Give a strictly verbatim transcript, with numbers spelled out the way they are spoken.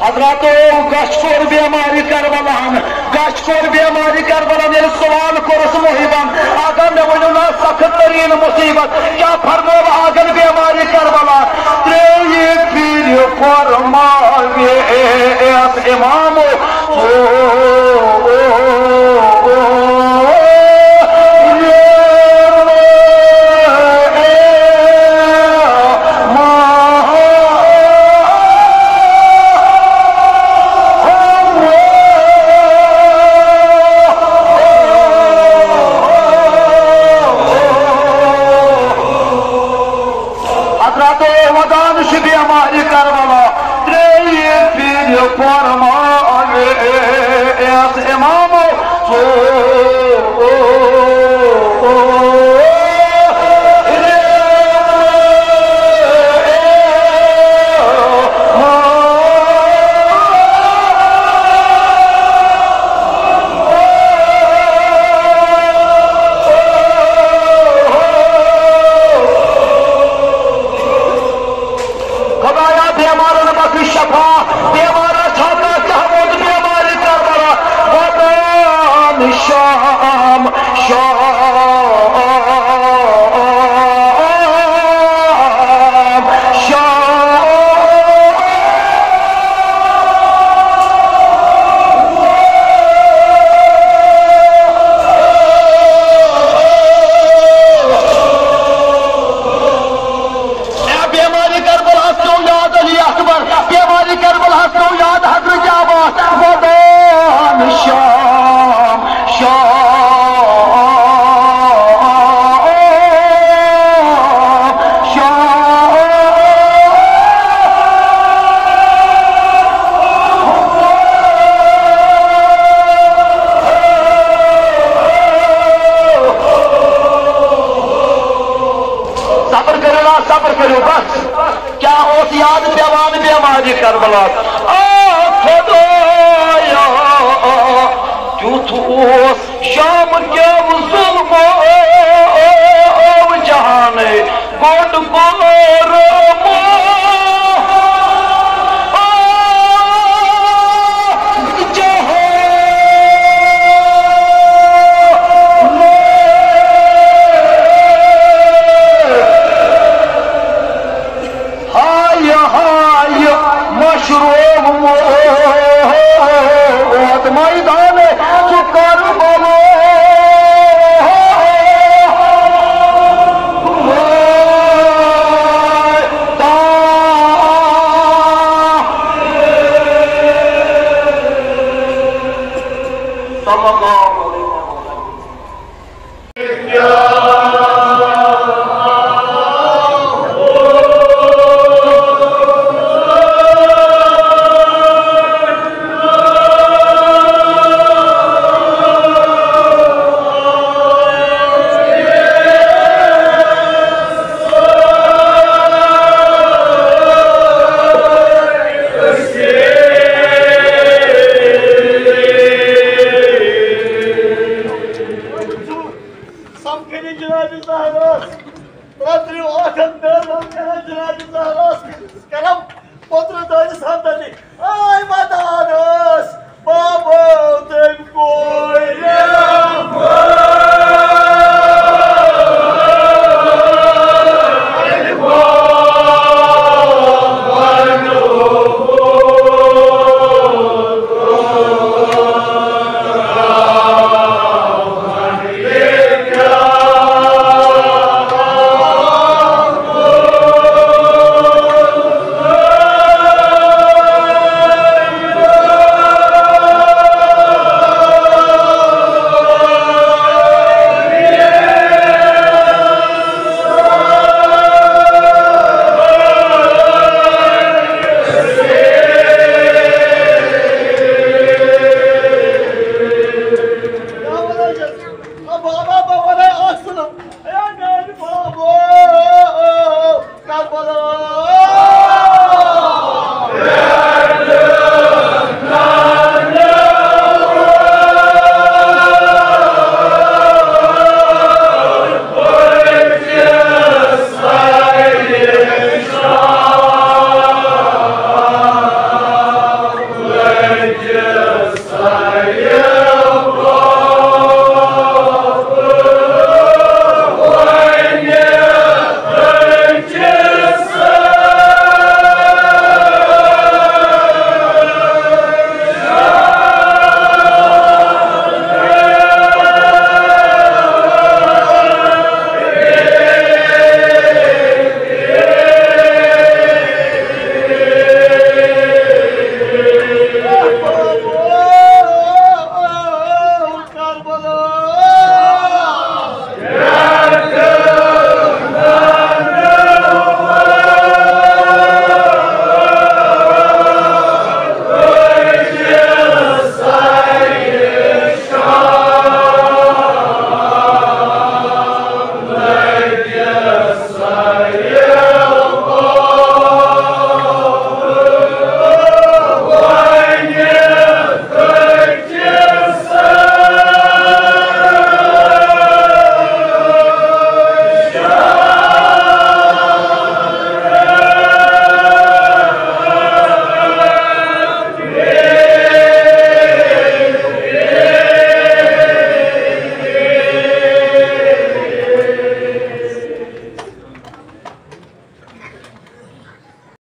حضراتو، گش کوٚر بیمارِ کربلاہن، گش کوٚر بیمارِ کربلاہن۔ ییٚلہِ سوال کوٚرُس محبن، آقا، مےٚ ؤنِو نا سخت تریٖن مصیبت کیٛاہ فرموو آقن بیمارِ کربلا؟ ترٛیٚیہِ پھِرِ فرماوِ اَتھ اِمامو۔ حضرات، ودان چھِ بیمارِ کربلا، ترٛیٚیہِ پھِرِ فرماوِ اَتھ اِمامو۔ خدایا، بیمارن بخش شفا، بیمارا چھا کانٛہہ کیٛاہ ووت بیمارِ کربلا؟ ودان شام، شام، شام۔ اے بیمارِ کربلاہس پیوٚو یاد علی اکبر، بیمارِ کربلاہس پیوٚو یاد حضرت عباس۔ ودان شام، شام، شام۔ صبر کٔرِو نا، صبر کٔرِو، بس۔ کیٛاہ اوس یاد پٮ۪وان بیمارِ کربلا؟ آ خدایا، کیُتھ اوس شام کیو ظلمو جہانٕے گۄڈٕ کوٚرمُت۔ آ جہان ہایہِ ہایہِ مشروب موت میدان ژٕ کربلا۔ صلی اللہ